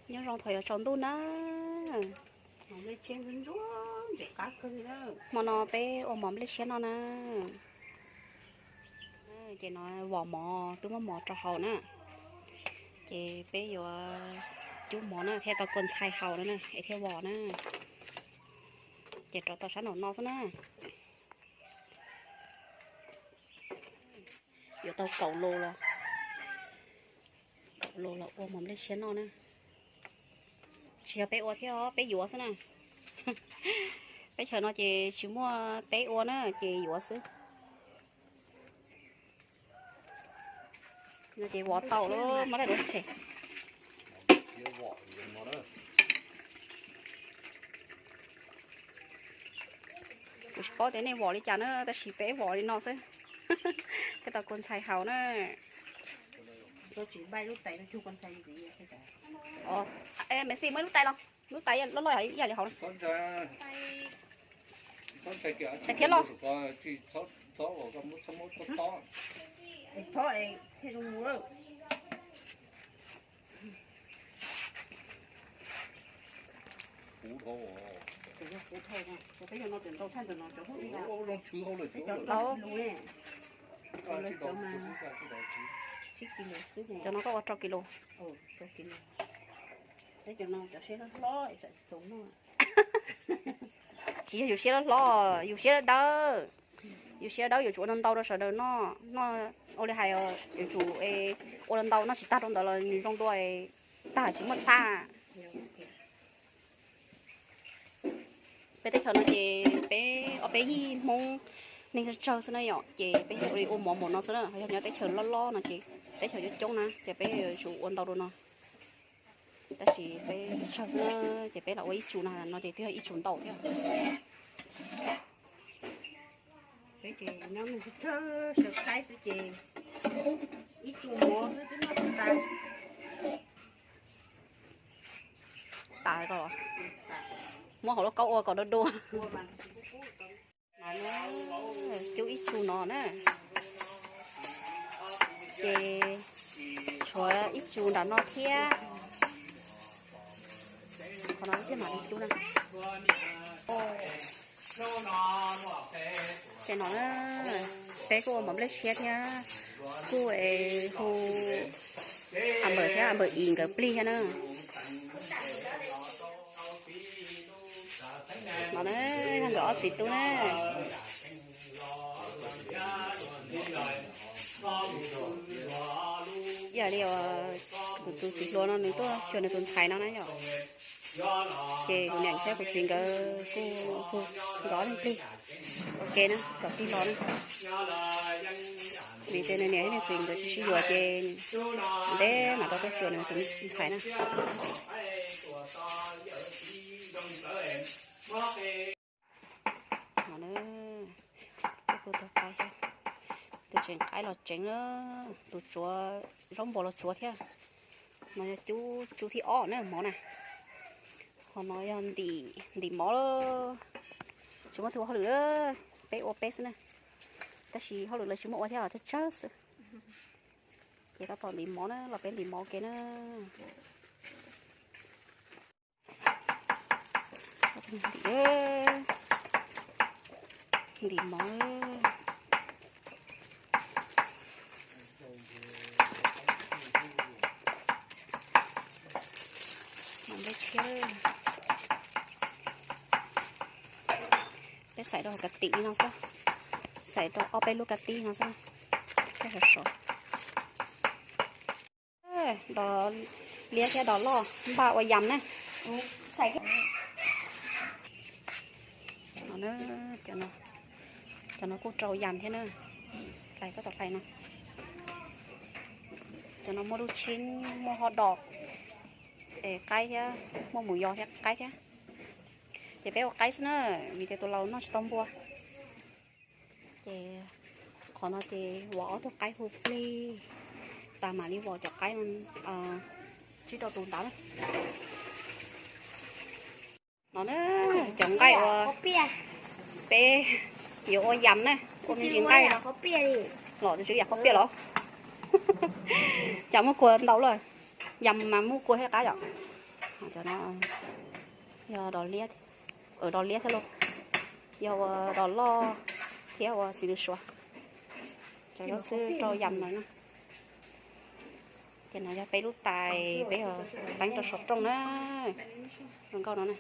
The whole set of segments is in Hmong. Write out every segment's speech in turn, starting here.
Nyob zoo thaum yuav tsaus ntuj na. Hmo no peb ua mov nplej siab noj na. Ces no vos mov, twb muab mov rau haus na. Ces peb yuav cub mov na thiab tau kua ntxhais haus na es thiaj vos na. Ces rau tau sab nraum no xwb na. Yuav tau kaum lus los, kaum lus los ua mov nplej siab noj na. Tsis yog peb ua thiab os, peb yuav xwb na. Teb chaws no ces tsis muaj teb ua na, ces yuav xwb. No ces vov tau lawm, muab daim duab tshem. Kuv tsis paub tias nej vov li cas na, tab sis peb vov li no xwb. Peb tau kua ntxhais haus na. Maiv Xis, muab lub tais los, lub tais loj loj ib yam li hauv na. Tais phiab los. Cov no koj ua rau kis lus. Tsis yog yus siab hlob hlob, yus siab dawb dawb. Yus siab dawb yuav tsum ua ntau ntau rau sawv daws noj, noj ua li hais, yuav tsum ua ntau, noj tsis tag rau ntawd los nws zoo dua, tag tsis muaj txhab. Peb teb chaws no ces peb ob peb yig Hmoob neeg tsawg tsawg xwb na yom, ces peb ua li ua mov mov no xwb na. Yog nyob teb chaws loj loj no ces teb chaws coob coob na ces peb yuav tsum ua ntau rau no. Tab sis peb tsawg xwb na, ces peb los ua ib tsu no, no ces twb yog ib tsu ntau thiab. Peb ces nyob neeg tsawg tsawg sawv qaib xwb ces ib tsu mov xwb twb noj tsis tas. Tas ko, muab hauv lub kaub ua kom dua dua. Cub ib tsu no na, ces tshuav ib tsu nram no thiab. Qhov no thiaj mam li cub na. Ces no na, peb kuj ua mov nplej siab thiab, kuj hu a npawm thiab a npawm ib nkawd plig thiab na. No na, yog nkawd ob txiv tub na. Yam li kuv tus txiv hluas no nws tuaj xyuas nws tus ntxhais no na yom. Ces kuv niam thiab kuv txiv nkawd kuj hu nkawd ob leeg plig ua ke na kom plig los na. Vim tias nws niam thiab nws txiv nkawd tsis sib yuav ces ntev mam rov tuaj xyuas nws tus ntxhais na. No, tus qaib, tus tseem qaib los tseem, tus tsuav zaub npua los tsuav thiab. No yog cub tsu thib ob na mov na. Ho no yog ntim mov, tsis muaj tus ua hauj lwm, peb ua peb xwb na. Tab sis hauj lwm lawv tsis muaj ua thiab, tsawg tsawg xwb. Ces tab tom ntim mov na, los peb ntim mov ua ke na. Ntim, ntim mov. Mov nplej tshiab, peb xaiv rau hauv ka tim li no xwb, xaiv rau ob peb lub ka tib no xwb, thiaj sov sov. Dos liab thiab dos loj npaj ua yam na. Cov no kuj rau yam thiab na. Hlais koj tau hlais no. Cov no muaj lub tshib, muaj hot dog, es qaib thiab, muaj mus yos thiab qaib thiab. Ces peb ua qaib xwb na, vim tias tus laus noj tsis tau npua. Ces qhov no ces vov ob tug qaib hu plig tas mam li vov cov qaib tsib rau tus ntawd. No na, cov nqaij uas peb yuav ua yam na, ua me ntsis nqaij los tus tswv yam qhob piaj los. Cas muaj kua ntau lawm, yam mas muaj kua thiab qab yom. Cov no yog dos liab, dos liab thiab lauj, yog ua dos loj thiab ua xis lws suav. Cov no xwb rau yam no na. Ces no yog peb lub tais peb teeb rau saum rooj na, zoo nkauj no na.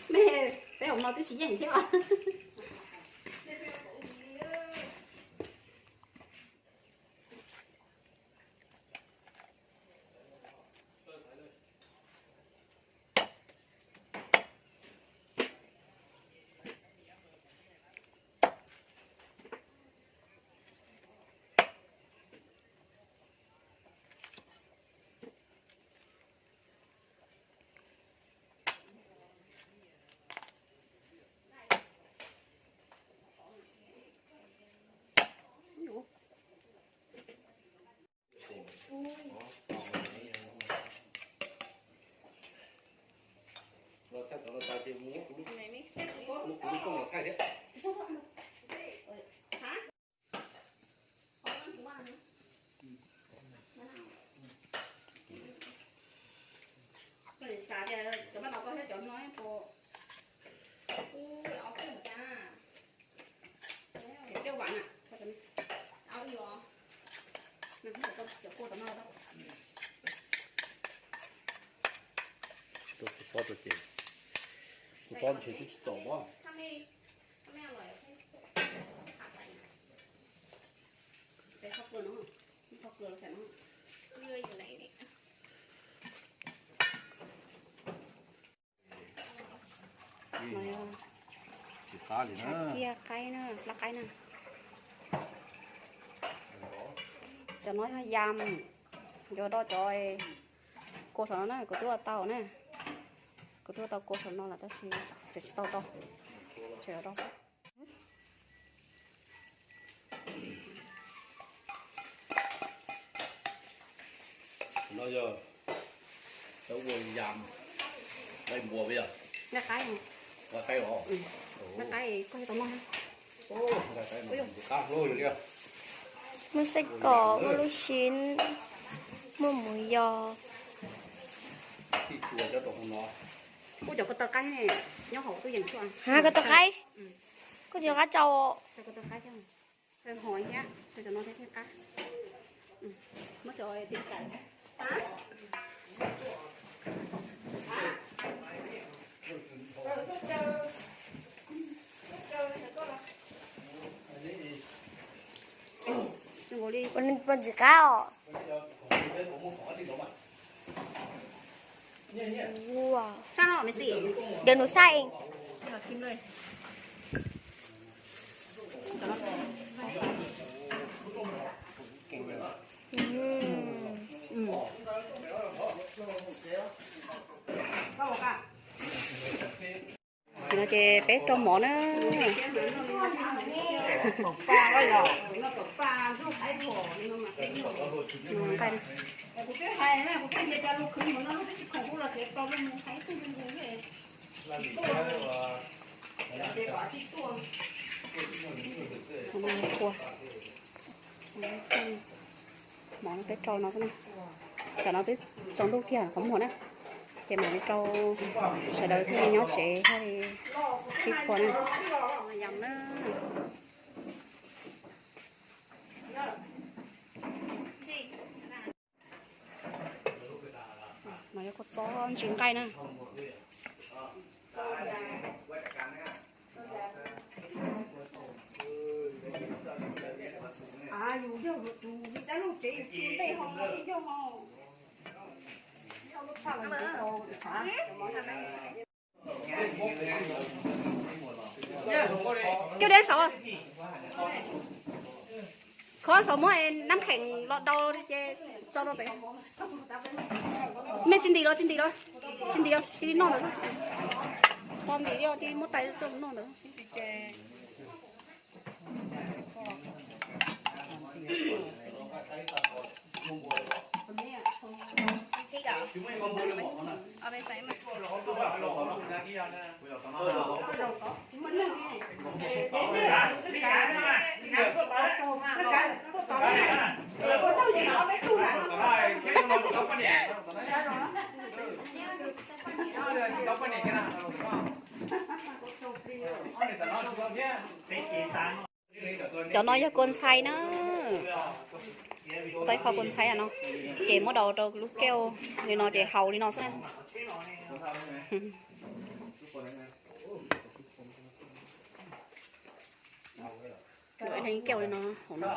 Mej, peb hauv no twb tsis yeej thiab. Xav tias cov paj no koj thiab cov no puas, ub, ob peb vam na, ob ib os, cov kua tom no. Tus pob rau ces, tus pob ntshe twb tsis txaus pob. Tshav ciaj qaib na, plab qaib na. Cov no yog yam, yuav do cov kua saum no na, kuv twb ua tau na. Kuv twb ua tau kua saum no lawm tab sis tseem tsis tau do, tseem yuav do. No yog cov ua yam, nqaij npua puas yog? Nqaij qaib. Nqaij qaib os. Nqaij qaib koj tau noj. Nqaij qaib no qab hlo li. Muaj xaij kom, muaj lub sim, muaj mus yos. Kuv cov ko taw qaib ne, nyob hauv tub yees tuaj. Ha, ko taw qaib. Koj tsis qab tsau. Ko taw qaib thiab. Ho thiab, cov no thiab thiaj qab. Muab cov ti kai. Ua ntxim qab os. Ua, de nus saib. Tam no ces peb rau mov na. Mov no peb rau no xwb na. Tam no twb tsaus ntuj kiag qhov muag na, ces mam li rau sawv daws thiaj li nyob tsev thiaj li sib txhua na. Yam na. No yog kua txob ntsis nqaij na. Coj deb saud, khov saum muab nab kheem los dau ces tso rau pem. Mej tsis ntim los tsis ntim los, tsis ntim los cia li noj ntawd. Tsis ntim los cia li muab tais tuaj noj ntawd. Cov no yog kua ntxhais na. Tau ib qho kua ntxhais no, ces muab daus rau lub kauj li no ces haus li no xwb. Kauj li no hauv no.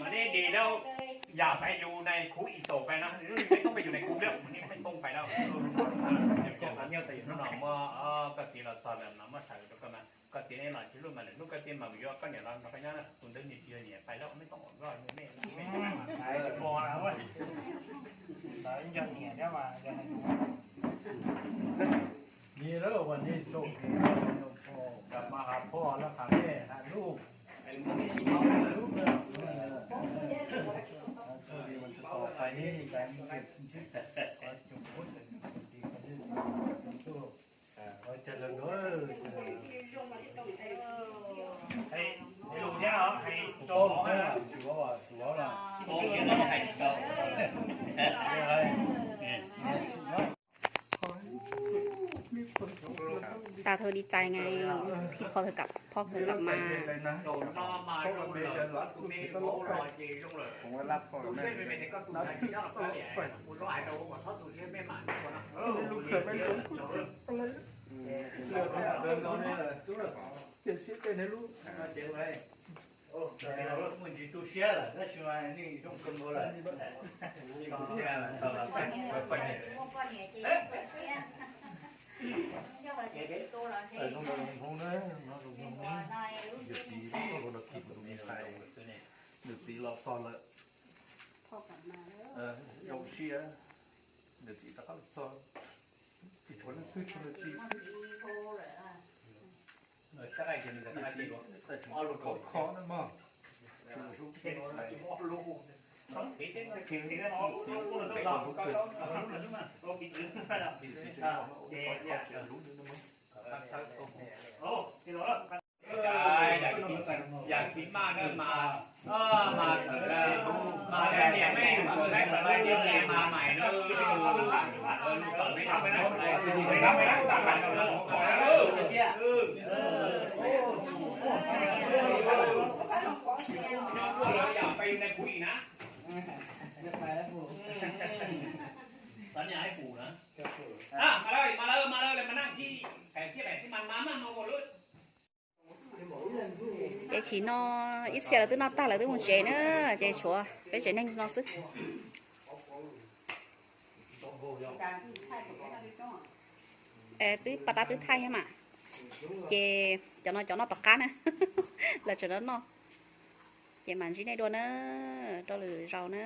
Mas nej di lawm, yam pais yus nais khuv ib tau pais no, nej toob pais yus nais khuv pliag, nej toob pais no. Hnub no muab koj txiv los txog lawm no muab sawv rau koj mas koj txiv nej los tsis luj mas lwm hnub koj txiv mas mus yuav koj niam los nrog koj nyob na, tus ntawd nyias tsis yog niam pais lawm, nej toob ua zoj nej me. Ni lawm uas nej sau ces, kam mas has phoj los qhas nej has lub. Tao thôi đi cày ngày thìพ่อเธอกลับ พ่อเธอกลับมา Mus ntsis tu siab lawm tab sis mas nej zoo kawg nkaus lawm. Nws txiv los txog lawm. Zoo siab, nws txiv rov qab los txog, tshuav leej twg tshuav nws txiv xwb. Nws txiv khov kho na mog. Yam txiv maj no mas, mas, mas niam mej yus tus khaib mas, mas mais no. Nyob kuaj lawv yam peb yus nais kuv ib na. Tov niam hais kuv na. Mas lawv, mas lawv, mas lawv, mas lawv mas naj kis, pem thiab pem thiab mas mas mas mas ua lawm. Ces Chim no ib txhia lawv twb noj tag lawv twb mus tsev na, ces tshuav peb tsev neeg no xwb. Twb paj tab twb thaij thiab mas, ces cov no cov noj tom qab na, lawv tseem noj noj, ces mam ntsib nej dua na, rau lwm zaus na.